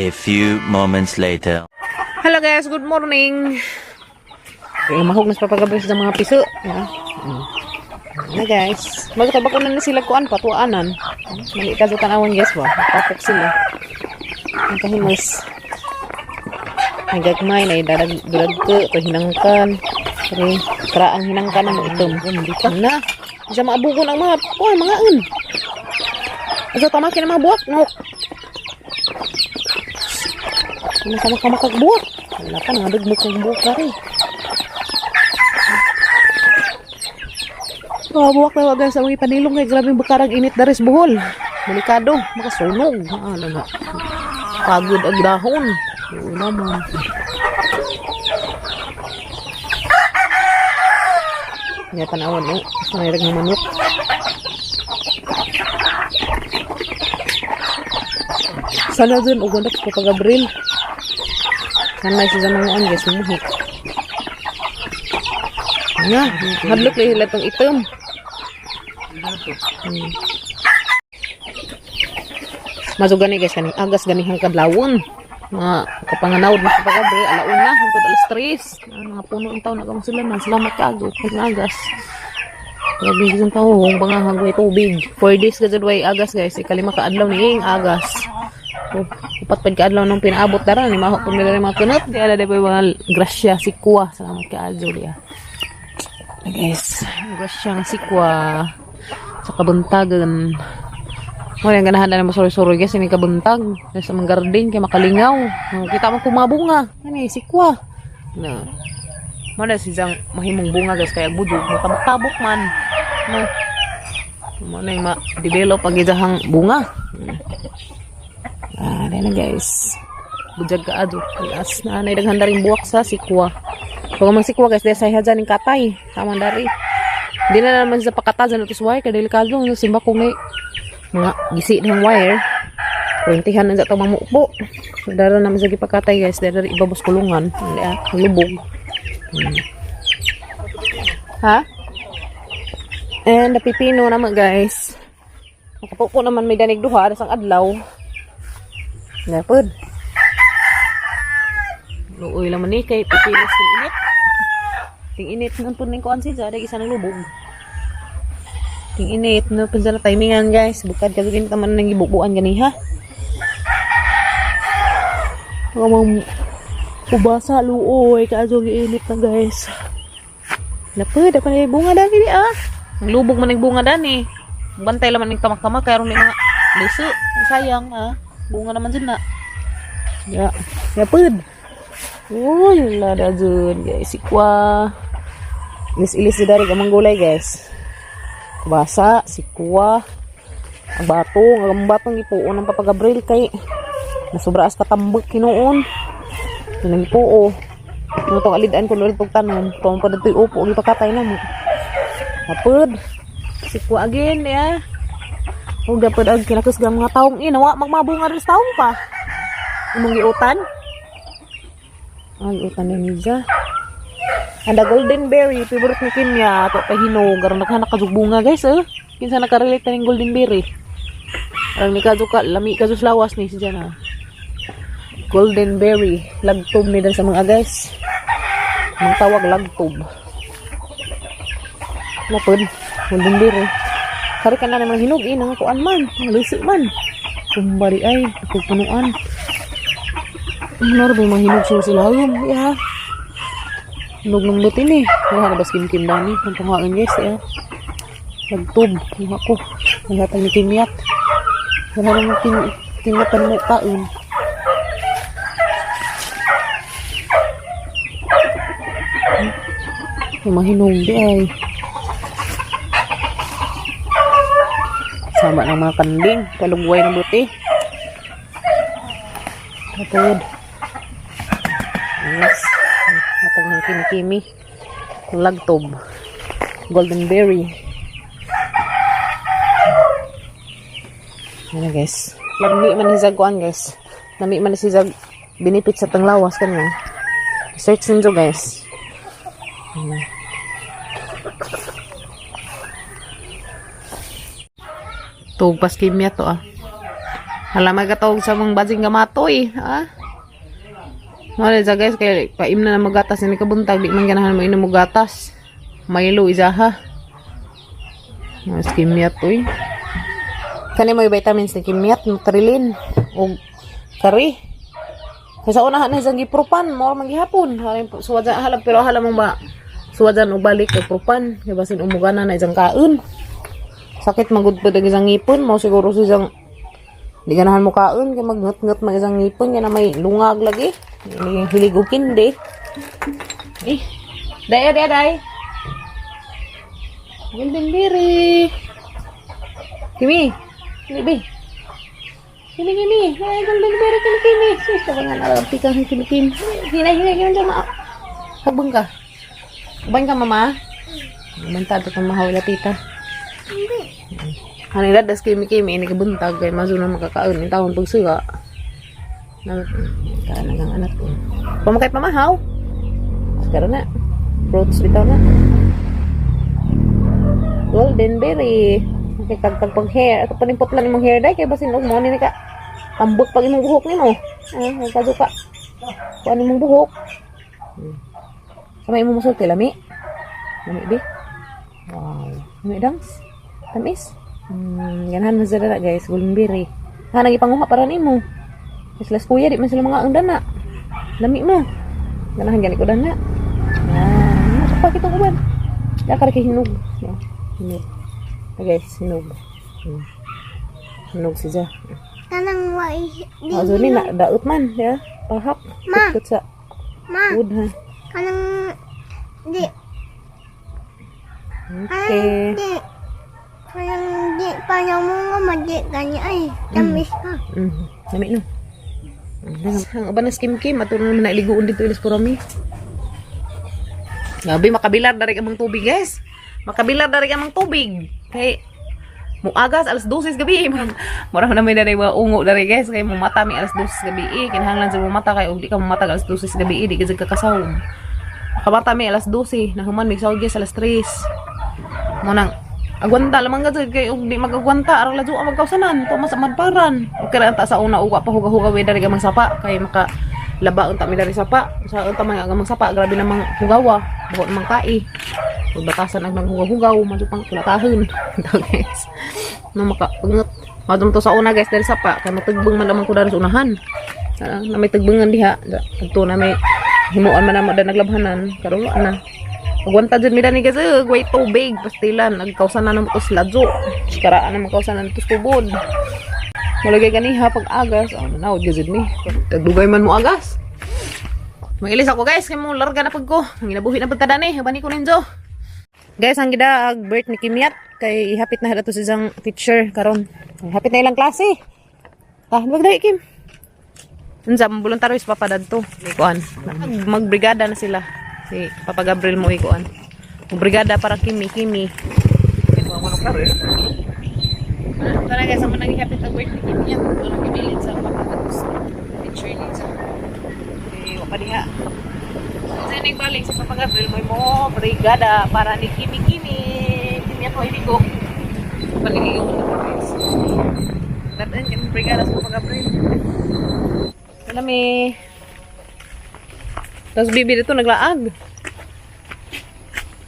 A few moments later. Hello guys, good morning. Okay, mahog na sa papagabay sa mga piso. Yeah. Na guys. Magtabak na sila kuan patuanan. Mali ka sa tanawon guys ba. Tapok sila. Ang kahimas. Nagagmay na idarag dulag ko to hinangkan. Pero kraang hinangkan na mo itom. Na. Isa maabugon ang mga kuan mga un. Asa tamakin ang mga buwak no. Ano sa makamakagbuwak? Wala pa, nangadugmok ng buwak na rin. Mga buwak na wag sa mga panilong kay grabe bakarag init daris Bohol. Delikado, makasunog. Ano nga. Pagod ang dahon. Oo naman. Nga tanawan, no? Sanay ng manok. Sana dun, og wala ko pag-abril. Kanay siya mga on guys, mumuhi. Nga, hadlok na hila tong itom. Mazo gani guys kani agas ganihang kadlawon. Mga kapanganawd na pag-abril, alauna hangtod alas 3. Ah, mga puno ang taon na sila na. Salamat kaago kay agas. Grabe gising tao, hong bangahag way tubig. 4 days ka way agas guys, ikalima ka adlaw ni ing agas. Oh, upat pad ka adlaw nung pinaabot dara ni maho pud nila mga kunot. Di ala di pa mga grasya sikwa. Salamat ka adyo diya. Guys, grasya nga sikwa sa kabuntagan. Mo yang ganahan na mo suroy-suroy guys ini kabuntag. Sa mga garden kay makalingaw. Oh, kita mo kung mga bunga. Ani sikwa. Na. Mo na siyang mahimong bunga guys kaya budog matabok-tabok man. No. Mo na yung ma-develop ang idahang bunga. Ah, na guys. Bujag ka ado. As na anay daghan rin buwak sa sikwa. Pag mang sikwa guys, dahil sa hadyan ning katay. Tama dari. Di na naman sa pakata dyan ito sa wire. Kaya delikado. Simba ko may mga gisi ng wire. Kurintihan na sa itong mamupo. Dara naman sa gipakatay guys. Dara ibabos kulungan. Hindi ah, lubog. Ha? And the pipino naman guys. Nakapupo naman may danig duha sang adlaw. Napod. Luoy lang man ni kay pipinos ting init. Ting init nang pud ning kuan siya, dai isa nang lubog. Ting init no pud sa timingan guys. Bukad ka gin taman nang gibubuan ganiha. Mga ubasa luoy kaadto giinit na guys. Napod ako na bunga dani di ah. Ang lubog man ang bunga dani. Bantay laman ning kamak-kamak kay aron ni mga liso. Sayang ah. Bunga naman dyan na. Ya, ya pud. Uy, wala na dyan guys. Sikwa. Ilis-ilis di dari amang gulay guys. Basa, sikwa. Ang batong, ang batong ipuon ng Papa Gabriel kay nasobra as katambok hinuon. Yun ang ipuo. Ano itong alidaan ko ulit tanon. Kung pa dito'y upo, ipakatay na mo. Napod. Sikwa again, ya. Huwag dapat ang kinakusgang mga taong ina. Wa, magmabunga rin sa taong pa. Imong giutan. Ay, utan na niya. And the golden berry, favorite ni Kimya. Ato pa hinog. Aron naghanak ka bunga, guys, eh. Kinsa nakarelate na yung golden berry. Arang ni kadyo ka, lami kadyo sa lawas ni siya na. Golden berry. Lagtob ni dan sa mga guys. Ang tawag lagtob. Napod. Golden berry. Kari ka na ng mga hinog, eh, mga kuan man. Mga lisi man. Kumbari ay, punuan. Ano ba yung mga hinog sila sila? Ya. Hinog ng lutin eh. Kaya na ba kim-kim dani? Ang panghain guys, ya. Lagtob. Ang ako. Naghatag ni Kimyat. Wala nang kimyatan mo taon. Yung mga hinog di ay. Sama ng mga kanding. Kalugway ng buti. Matod. Yes. Matag ng kimi-kimi. Lagtob. Golden berry. Ano guys. Lami man ni kuan guys. Lami man si Zag benefit sa tanglawas kanyo. Search ninyo guys. Ano. Tugpas kimya to ah. Hala magatawag sa mga basing gamatoy, ha? Wala sa guys, kay paim na na magatas ni kabuntag, di man ganahan mo inom og gatas. Milo isa ha. Mas kimyat oy. Kani mo yung vitamins ni kimyat, Nutrilin og kari. Kay sa unahan na isang gipropan, mao man gihapon. Halim suwadan halap pero hala mong ba suwadan og balik og propan, kay basin umugana na isang kaon. Sakit magud pud ang isang ngipon, mao siguro sa isang di ganahan mo kaon kay magngut-ngut man isang ngipon kay na may lungag lagi. Hindi hilig og kindi. Eh, day day day. Golden berry. Kimi. Kimi bi. Kimi kimi. Ay, golden berry kimi kimi. Sus, tabangan alam tika kimi kimi. Hinay hinay hinay ma. Habang ka. Uban ka, mama. Manta to kang mahawla tita. Hanila das kimi kimi ini kabuntag kay mazo na makakaon in tawon pagsuga. Na kaanagang anak ko. Pamakay pamahaw. Karon na. Fruits bitaw na. Golden berry. Okay, kagtag pag hair. Ato pa ning putlan imong hair dai kay basin og mo ni ka. Tambot pag imong buhok nimo. Ah, kaduka. Kuan imong buhok. Sama imong musulti lami. Lami bi. Wow. Lami dangs. Tamis. Ganahan man sila na, guys, golden berry. Ha, nagipanguha para nimo. Mas las kuya di man sila mga ang dana. Lami mo. Ganahan gani ko dana. Ah, nasa pa kitong uban. Ya kay hinog. Ya, hinog. Okay, guys, hinog. Hinog siya. Kanang wa di Ah, so ni na daot man, ya. Pahak. Ma. Kut sa ma wood ha. kanang di Okay. kanang di kanang di pa mo nga madi gani ay tamis ka. Lami no. Ang uban na skim kim ato na naman nailiguon dito ilis purami. Gabi makabilar dari amang tubig, guys. Makabilar dari amang tubig. Kay muagas alas 12 gabi. Murag murag na may dari mga ungo dari guys kay mumata mi alas 12 gabi. Eh, kinahanglan sa mumata kay og di ka mumata alas 12 gabi, eh, di ka jud kakasawom. Makamata mi alas 12, nahuman mig sawag guys alas 3. Mo nang agwanta lamang ka jud kay og di magagwanta arang ladyo ang magkausanan to mas madparan. Okay ra ta sa una uwa pa huga-huga we dari gamang sapa kay maka laba unta mi dari sapa. Sa unta man gamang sapa grabe namang hugawa, buot namang kai. Ug batasan ang naghugaw-hugaw, madyo pang kulatahon. Ito guys. No maka pangot. Madum to sa una guys dari sapa kay matugbong man naman ko dari sa unahan. Ah, na may tagbangan diha. Adto na may himuan man namo da naglabhanan karon wa na. Agwanta jud mi dani guys, eh, way tubig, pastilan, nagkausan na namo to sa ladyo. Karaan na makausan na to sa tubod. Malagay ganiha pag agas, oh, nanawad gazid mi. Tagdugay man mo agas. Magilis ako guys, kay mo larga na pag ko. Ang ginabuhi na pagtada ni, bani ko ninjo. Guys, ang gida ag birth ni Kimyat kay ihapit na ato sa isang teacher karon. Hapit na ilang klase. Ah, magdali Kim. Unsa man voluntaryo sa Papa dadto. Kuan. Magbrigada na sila. Si Papa Gabriel mo ikuan. Magbrigada para Kimi Kimi. Tara guys, ang manang ihapit ang birth ni Kimyat. Walang gibilin sa Papa Gabriel. Teacher ni sa. Eh, wa pa diha. Sa ning balik sa Papa Gabriel mo mo brigada para ni Kimi Kimi. Kimi ako iligo. Paliligo ko guys. Dadan kami brigada sa Papa Gabriel. Kalami. Tapos bibi dito naglaag.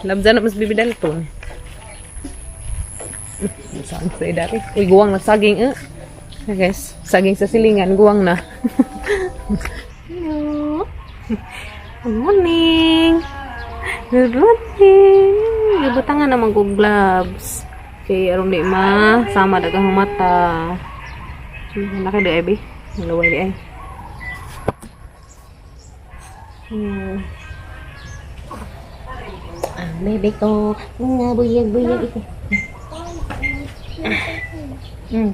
Labza na mas bibi dalton. Saan sa idari? Uy, guwang na saging eh. Okay, guys, saging sa silingan, guwang na. Hello. Good morning. Good morning. Gibutangan naman ko gloves. Okay, aron di ma sama daghang mata. Laki di ay, bi. Luway di ay. Ang bebe ko, mga buyag-buyag ito.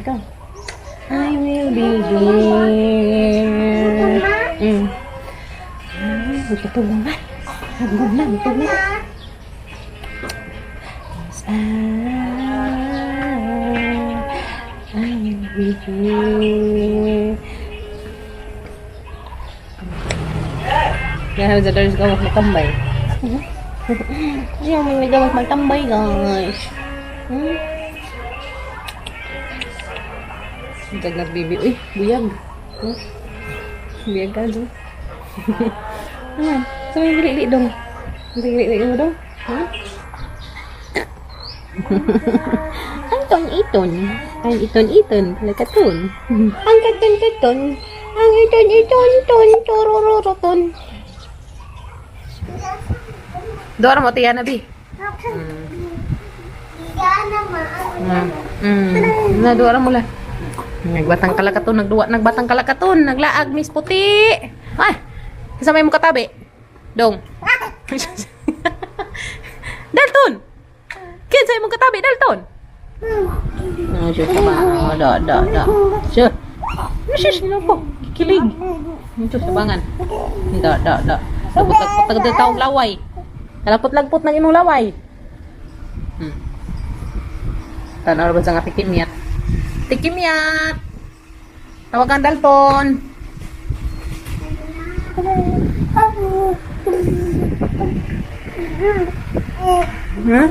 Go. I will be there. Ay, tutulong na. Hagod na, tutulong na. Yes, I will be here. Kaya sa dalis ka magkambay. Kasi ang mga gawas magtambay, guys. Dag nagbibi. Uy, buyag. Huh? Buyag ka, dong. Ayan. Sa may gili dong. Gili mo dong. Ha? Anton iton. Ang iton iton. Lakaton. Ang katon katon. Ang iton iton ton. Torororoton. Doon mo, tiyan na, bi. Na, duwa mo lang. Nagbatang kalakaton, nagduwa, nagbatang kalakaton, naglaag, Miss Puti. Ay, kasama mo katabi. Dong. Dalton! Kinsa imong katabi, Dalton? Oh, sure ka ba? Oh, da, da, da. Sure. Sus, ko. Kikilig. Ito sa bangan. Da, da, da. Lagpot-lagpot ng taong laway. Lagpot-lagpot ng imong laway. Tanaw ba sa nga tikimyat? Tikimyat! Tawagan Dalton! Huh?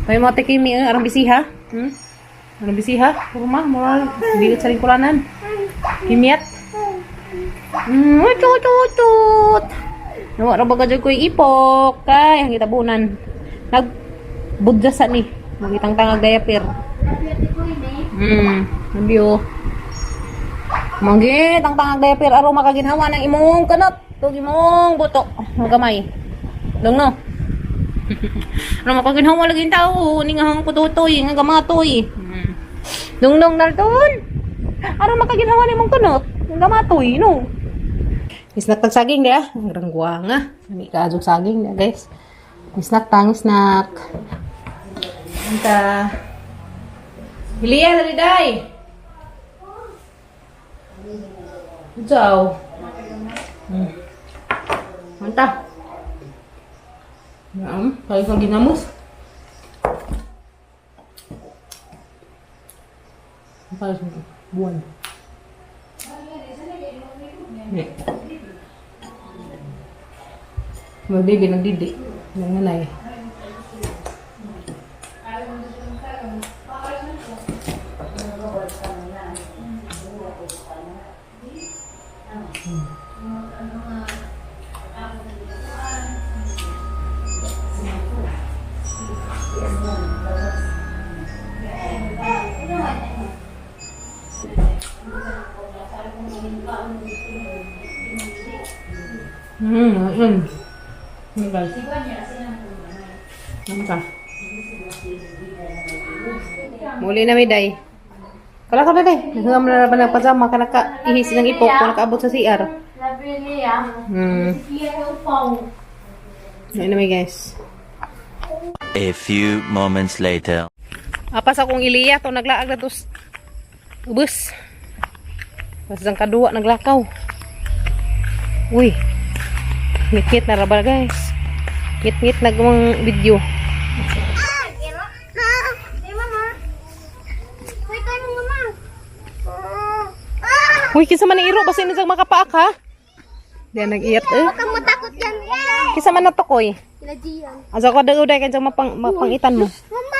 May mga tikimi, eh, arang bisiha. Hmm? Arang bisiha? Kurma, moral. Bilit sa lingkulanan. Kimiyat. Tut, tut, tut. Nawa ra baga jud ko'y ipok. Kay, ang gitabunan. Nagbudya sa ni. Magitang tangag diaper. Nabio. Manggit ang tangag diaper araw makaginhawa ng imong kanot. Tug imong buto. Magamay. Dong no. Ano makaginhawa lagi yung tao, ni nga hang pututoy, nga gamatoy. Dong dong Dalton. Araw makaginhawa ni imong kanot, nga gamatoy no. Isnak tag saging dia, ang rangwa nga. Nami ka azog saging dia, guys. Isnak tang snack. Anta. Hilia dali day. Ciao. Anta. Kayo kang ginamos. Para sa buwan. Hindi. Mga baby nagdidi. Nanganay. Yun. Yun, guys. Ano ka? Muli na may day. Kala ka ba day? Naghanggam na naman ng pasama ka nakaihis ng ipok kung nakaabot sa CR. Ayun na may guys. A few moments later. Apas akong iliya to naglaag na tos ubos. Basta ang kaduwa naglakaw. Uy. Ngit-ngit na rabal guys. Ngit-ngit na gumang video. Uy, kinsa man ang iro basta ini makapaak ha. Di nag-iyat eh. Huwag kang matakot yan. Kinsa man na to koy. Sila Gian. Asa ko daw kay mapang mapangitan mo. Mama!